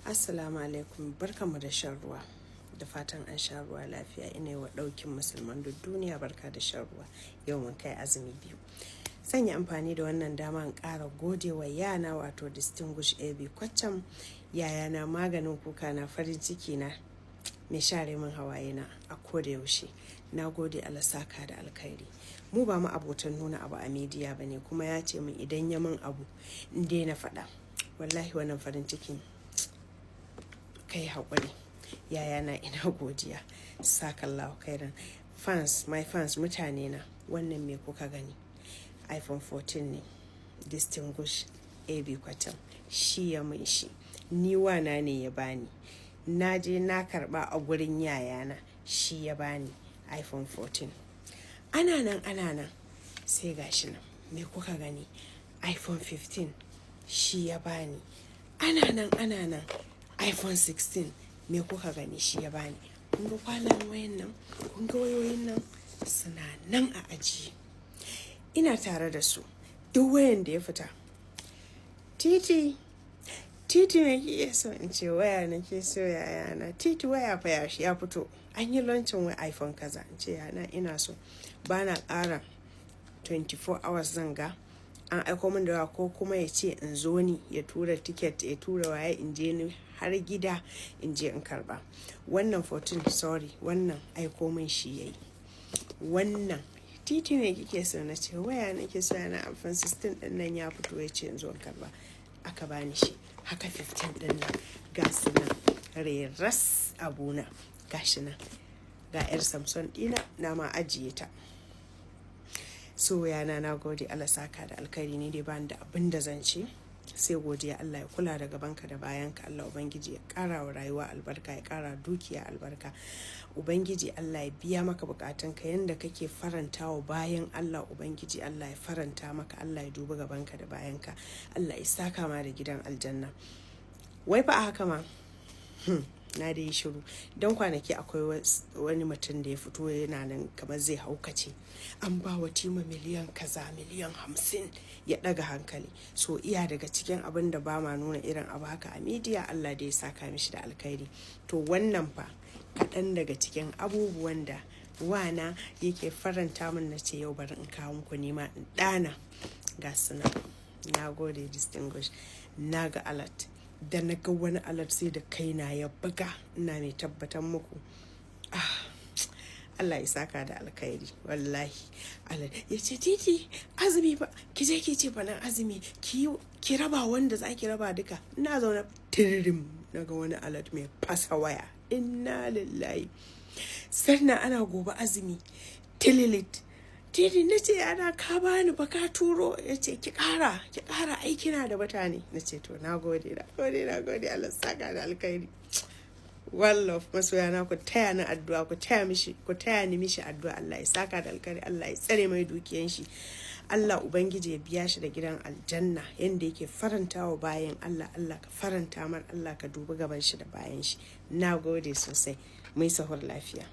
Assalamu alaikum, barkanmu da shan ruwa. Da fatan an sha ruwa lafiya. Ina yi wa ɗaukin musulman duk duniya barka da shan ruwa. Yau mun kai azumi 2. Zan yi amfani da wannan dama in ƙara gode wa yana, wato Distinguished AB Kwaccam, yayana, maganin kuka na, farin ciki na, mai share min hawaye na a koda yaushe. Na gode, Allah saka da alkhairi. Mu ba mu abotan nuna abu a media bane, kuma ya ce min idan ya min abu in daina faɗa. Wallahi wannan farin cikin, kai haƙuri. Yayana, ina godiya. Sakallahu khairan. Fans, my fans, mutane na, wannan me kuka gani? iPhone 14 ne. Distinguished AB Kwatam shi ya mun shi. Ni wana ne ya bani. Na je na karba a gurin yayana, shi ya bani iPhone 14. Ana nan ana nan sai gashi nan. Me kuka gani? iPhone 15 shi ya bani. Ana nan ana nan, iPhone 16, me kuka gani? Shi ya bani. Kun ga kwanan wayan nan, kun ga wayoyin nan suna nan a ajiye. Ina tare da su. Duk wayan da ya fita. Titi, Titi, me kike so? In ce waya nake so, yayana. Titi, waya fa ya fito. An yi launching wai iPhone kaza. In ce yana ina so. Bana ƙara 24 hours zan ga an aiko min da waya, ko kuma ya ce in zo ni, ya tura ticket, ya tura waye, in je ni har gida in je in karba. Wannan 14, sorry, wannan aiko min shi yayi. Wannan, Titi, me kike so? Na ce waya nake so yana, iPhone 16 din nan ya fito, ya ce in zo in karba. Aka bani shi. Haka 15 din nan, ga su nan reras abuna, gashi nan, ga yar Samsung dina na ma ajiye ta. So yana na gode, Allah saka da alkhairi. Ni dai bani da abin da zan ce sai godiya. Allah ya kula da gabanka da bayanka. Allah Ubangiji ya kara wa rayuwa albarka, ya kara dukiya albarka. Ubangiji Allah ya biya maka bukatunka. Yanda kake faranta wa bayan Allah, Ubangiji Allah ya faranta maka. Allah ya dubi gabanka da bayanka. Allah ya saka ma da gidan aljanna. Wai fa a haka ma na da yi shiru don kwanaki akwai wani mutum da ya fito yana nan kamar zai haukace, an ba wa Tima miliyan kaza, miliyan 50, ya daga hankali. So iya daga cikin abin da ba ma nuna irin abu haka a media. Allah da ya saka mishi da alkhairi. To wannan fa kaɗan daga cikin abubuwan da wana yake faranta min, na ce yau bari in kawo muku nema in ɗana ga suna. Na gode, Distinguish. Na ga alert, da na ga wani alert sai da kaina ya buga. Ina mai tabbatar muku, Allah ya saka da alkhairi. Wallahi Allah ya ce, "Titi, azumi ba ki je ki ce fa nan azumi ki raba wanda za ki raba duka." Ina zaune, tiririm, na ga wani alert mai fasa waya. Inna lillahi. Sannan ana gobe azumi, tililit, "Titi." Na ce, "Ana ka bani ba ka turo." Ya ce, "Ki kara, ki kara, aiki na da mutane." Na ce, "To, na gode, na gode, na gode. Allah saka da alkhairi." One love, masoya na, ku taya ni addu'a, ku taya mishi, ku taya ni mishi addu'a. Allah ya saka da alkhairi, Allah ya tsare mai dukiyan shi, Allah Ubangiji ya biya shi da gidan aljanna. Yanda yake faranta wa bayan Allah, Allah ka faranta mar, Allah ka dubi gaban shi da bayan shi. Na gode sosai. Mai sahur lafiya.